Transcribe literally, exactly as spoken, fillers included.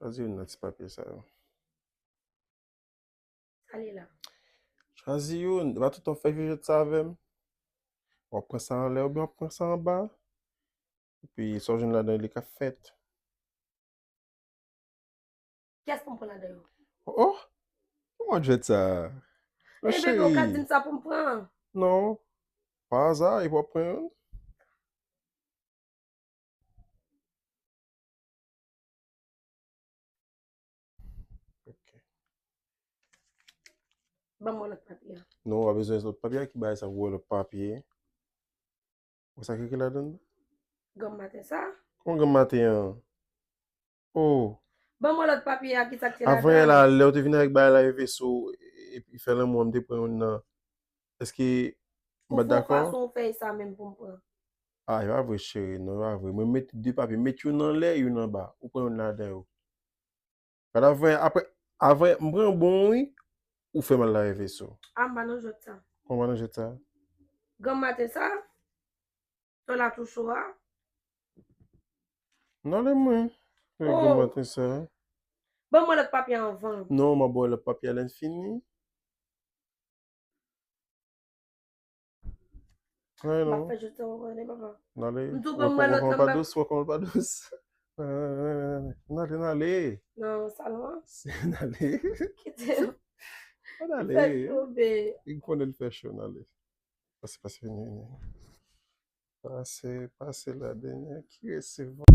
Chwazi youn nan ti papye sa yo. Sa li la. Chwazi youn. E pa tout tan w fè jwèt sa avè m. W ap pran sa anlè oubyen w ap pran sa anba. Epi sa w jwenn ladan li ka fèt. Kiyès pou m pran ladan yo? Oh! Kòman jwèt sa? Ebyen, ou ka di m sa pou m pran. Non. Pa aza, epi w ap pran youn. Ban mwen lòt papye a. Non, w a bezwen lòt papye a ki bagay sa pou wè lòt papye. Ou sa ki ekri ladan? Granm maten sa? Kòman granm maten an? Oh. Ban mwen lòt papye a ki sa ki ladan? Avanyè la, lè w te vin avèk bagay la e veso epi fè lanmou an m te pran youn nan. Èske m pa t dakò? Ou fè yon fason ou fè sa menm pou m pran. Ah, e pa vre cheri, non, e pa vre. Mwen met de papye, met youn anlè, youn anba. Ou pran youn ladan yo. Gad avanyè, apre, avanyè, m pran bon wi, ou fè m al lave veso. Ah, m pa nan jwèt sa. Kòman w pa nan jwèt sa? Granm maten sa, sou la tou cho a. Nan le mwen. Granm maten sa. Ban mwen lòt papye anvan. Non, m ap ba w lòt papye a lè n fini. Ay non. M ap fè jwèt sa, ou konnen, papa. N ale. M tou pran mwen lòt nan pa dous, ou konnen pa dous. N ale, n ale. Nan salon an. N ale. Kite m. N ale. Fè cho, be. Ou konnen l fè cho, n ale. Pase, pase, vini, vini. Pase, pase la dènyè ki resevwa.